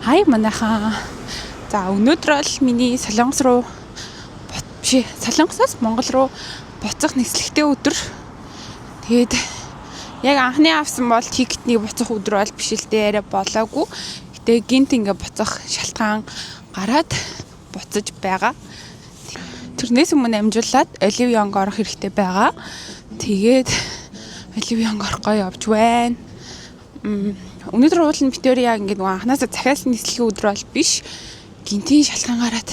Хай манайхаа. За өнөөдөр бол миний Солонгос руу биш Солонгосоос Монгол руу буцах нислэгтэй өдөр. Тэгээд яг анхны авсан бол ticket-ний буцах өдөр бол биш л дээ, арай болоогүй. Гэтэ гинт ингээ буцах шалтгаан гараад буцаж байгаа. Тэрнээс өмнө амжуулаад Olive Young орох хэрэгтэй байгаа. Тэгээд Olive Young орох гоё явж байна. Өнөөдөр уул нь битээр яг ингээд нөгөө анханасаа захиалсан нислэгийн өдөр бол биш. Гинтийн шалтгаан гараад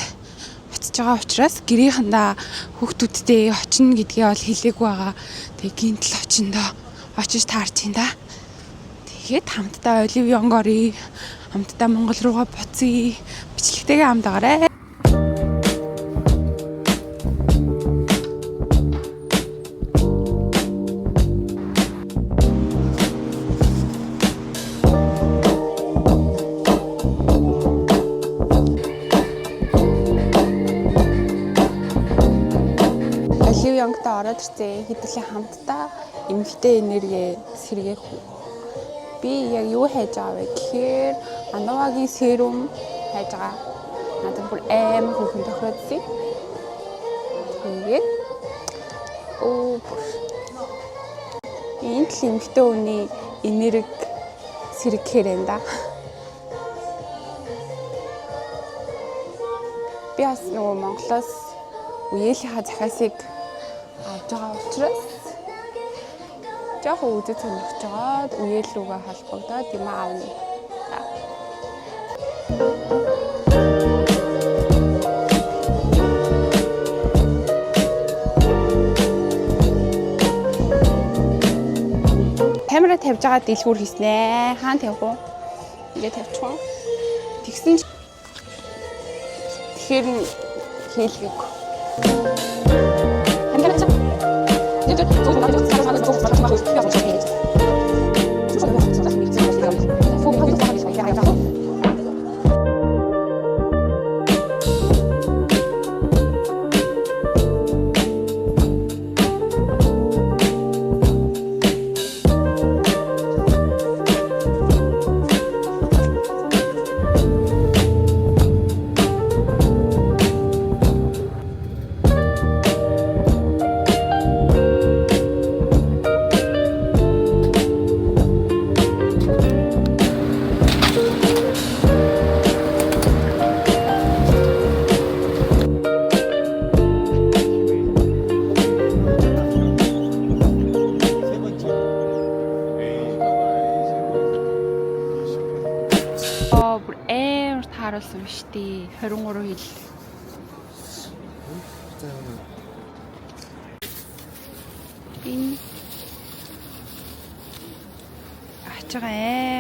буцаж байгаа учраас гэрийнхэндээ хүүхдүүдтэй очино гэдгээ бол хэлээгүй байгаа. Тэгээ гинт л очиндоо очиж таарч ин да. Тэгээд хамтдаа Olive Young оръё. Хамтдаа Монгол руугаа буцъя. Бичлэгтэйгээ хамт байгаарай. Olive Young-тай ороод ирсэн. Хэдүүлээ хамтдаа эмэгтэй энерги сэргээх үү. Би яг юу хайж байгаа вэ гэхээр Anua-гийн serum хайж байгаа. Надад бүр амар хөөрхөн тохиолдсон. Тэгээд оо бүр энэ л эмэгтэй хүний энерги сэргэхээр байна да. Би бас нөгөө Монголоос үеэлийнхаа захиасыг авч байгаа учраас жоохон үзэж сонирхож байгаад үеэл рүүгээ холбогдоод юм аавна. За. Камера тавьж байгаа дэлгүүр хийснэ. Хаана тавих вэ? Ингээ тавьчих уу? Тэгсэн ч тэгэхээр нь хийлгээг. 세 번째. Оо бүр амар тааруулсан биш үү? 23 хил. Энэ ачаага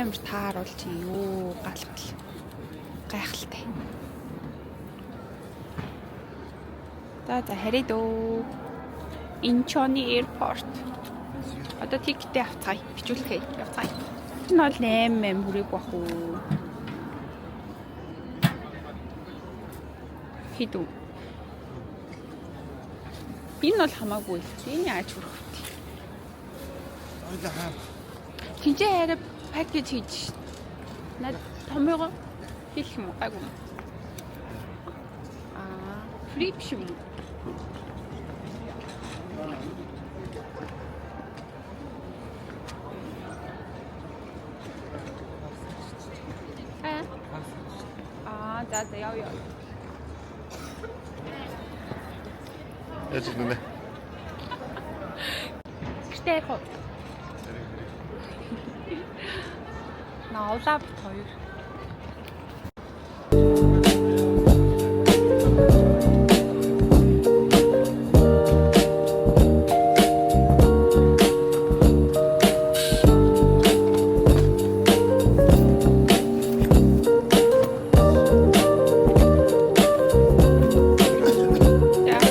амар тааруулж юу гал гал. Гайхалтай. За за харъя дөө. Инчоны airport. Одоо ticket-ээ авцгаая. Бичүүлэхээ явцгаая. Энэ бол 8 8 хүрээгүй бах уу? Хэд үү? Энэ бол хамаагүй. Энэ яаж хүрэх вэ? Тинчээ арай package хийж шít. Над томьёого хэлэх юм уу? Гайгүй юм. Аа, free биш юм уу? Аа. Аа, за за яв яв. Яаж гэнэ? Гэртээ ярих уу? Наулаа бит хоёр. За.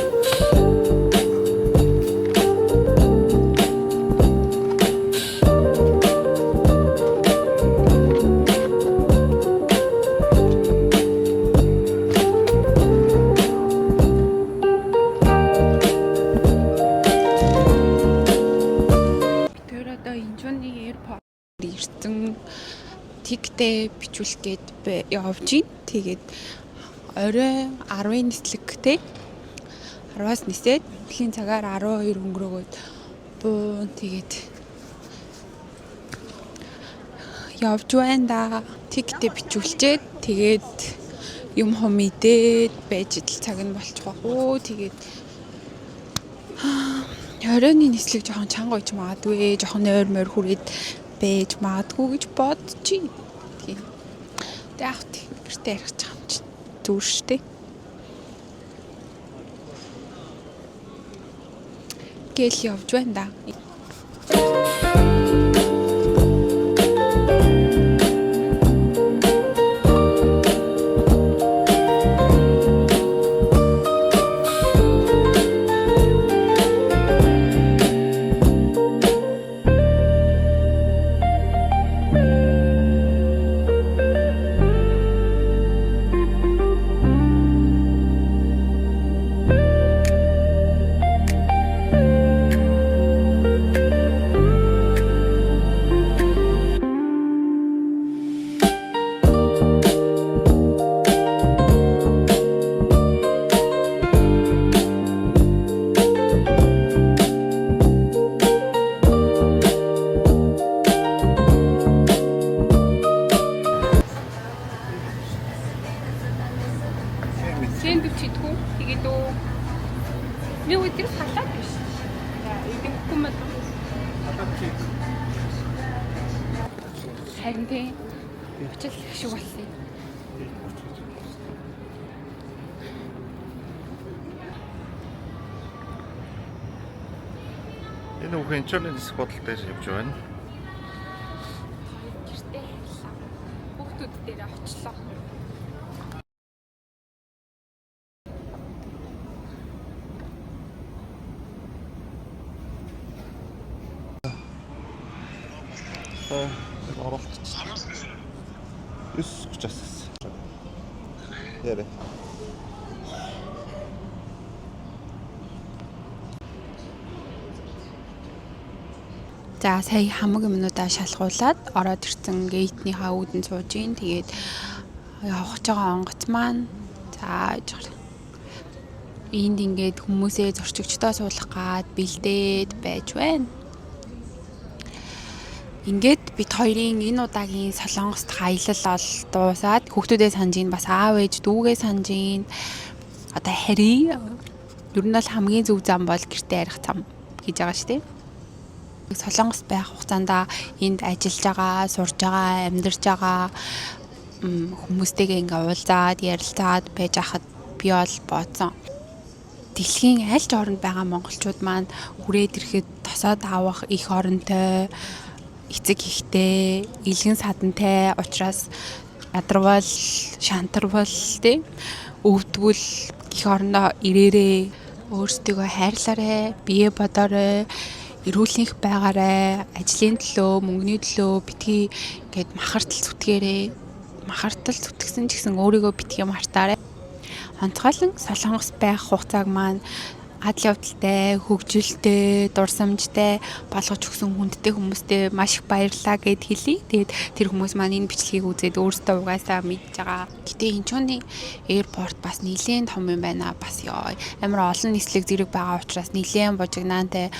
Ticket ээ бичүүлэх гээд явж гин. Тэгээд орой 10-ын нислэгтэй 10-аас нисээд Монголын цагаар 12 өнгөрөөгөөд буун, тэгээд явж байна да. Ticket ээ бичүүлчээд, тэгээд юм хум идээд байж идэл цаг нь болчих уу. Тэгээд оройны нислэг жоохон чанга уйж магадгүй, жоохон нойр мойр хүрээд байж магадгүй гэж бодож байна. Тийм. Тэг яг тийм гэртээ ярих байгаа юм чинь зүгээр шүү дээ. Гэл явж байна да. Сэндвич идэх үү? Тэгээд үү. Нэг үйл салат биш. За, идэхгүй мэл. Харин тийм. Учил их шиг болсон юм. Энэ бүхэн Инчоны нисэх бодол дээр явж байна. Гэртээ харьлаа. Хүүхдүүд дээр очлоо. Оролт. 9:30-аас. Яриа. За, сая хамаг юмнуудаа шалгуулад ороод ирсэн gate нийхаа үүдэн сууж ийн. Тэгээд явах гэж байгаа онгоц маань за яж энд ингээд хүмүүсээ зорчигчдоо суулгах гад бэлдээд байж байна. Ингээд бид хоёрын энэ удаагийн Солонгост аялал бол дуусаад, хүүхдүүдээ санаж ийн, бас аав ээж дүүгээ санаж ийн. Одоо хари ер нь бол хамгийн зөв зам бол гэртээ арих зам гэж байгаа шүү дээ. Солонгост байх хугацаанд энд ажиллаж байгаа, сурж байгаа, амьдарч байгаа хүмүүстэйгээ ингээ уулзаад, ярилцаад байж хахад би бол бодсон. Дэлхийн аль ч оронд байгаа монголчууд маань хүрээд ирэхэд тосоод авах их оронтой, эцэг ихтэй, илгэн садантай учраас ядарвал, шантарвал, тийм, өвдгөл эх орондоо ирээрээ, өөрсдийгөө хайрлаарай, бие бодоорой, эрүүлэнх байгаарай, ажлын төлөө, мөнгөний төлөө битгий ингээд махартал зүтгээрэй. Махартал зүтгэсэн ч гэсэн өөрийгөө битгий мартаарай. Онцгойлон Солонгос байх хугацааг маань адал явдалтай, хөгжилтэй, дурсамжтай болгож өгсөн хүндтэй хүмүүстэй маш их баярлалаа гэд хэлье. Тэгээд тэр хүмүүс маань энэ бичлэгийг үзээд өөрсдөө угаасаа мэдж байгаа. Гэтэ Инчоны airport бас нэлээд том юм байна. Бас ёо. Амар олон нислэг зэрэг байгаа учраас нэлээд бужигнаантай.